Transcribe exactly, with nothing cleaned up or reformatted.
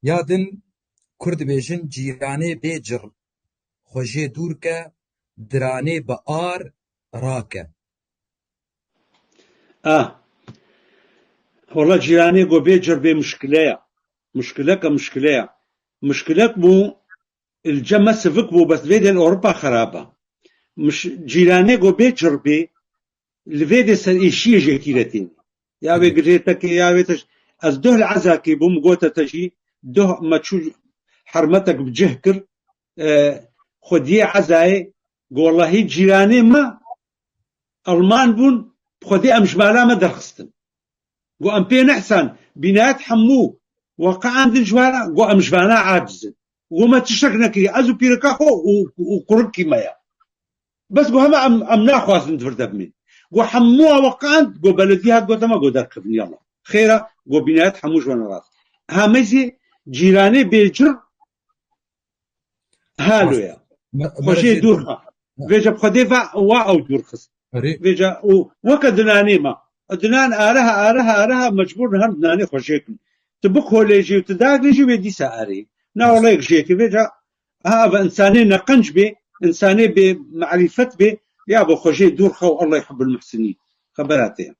Ya din Kurd dibêjin cîranê bê cir xwe jê dûr ke, diranê bi ar rake. A. Wala cîranê go bê cir bê muşkile ya. Muşkileke muşkile ya. Muşkilek bû, li cem me sivik bû, bes vê dê li Ewropa xerab e. Miş-, cîranê go bê cir bê, li vê dê ser êşiyê jêkî re têne. Ya wê girêtekê, ya wê teş-, ez duh li ezakê bûm, gote te jî, duh me çû hermetek bi cih kir, e, xwediyê ezayê, go wellahî cîranê me Alman bûn, bi xwedê em ji mala me derxistin. Go em pê nehsan, bînayet hemû weqaan din ji wana, go em ji vana aciz in. Go me tiştek nekiriye, ez û pîrika xwe û, û kurikî me ya. Bes go hema em, em naxwazin di vir de bimîn. Go hemû a weqaan, go beledî hat gote me, go derkevin yala. Xêra, go bînayet hemû ji wana rast. Ha me jî cîranê bê cir halo ya. Xwe jê dûr xwe. Vêca bi xwedê va wa ew dûr xist. Vêca û weke dinanê me. Dinan areha, areha, areha mecbûr in her dinanê xwe jê kin. Tu bikolê jî û tu dagirê jî wê dîsa erê. Na wele yek jê ki vêca ha ev insanê neqenc bê, insanê bê marîfet bê, ya bo xwe jê dûr xwe û Allah yuhibbul muhsinîn. Xebera te ye.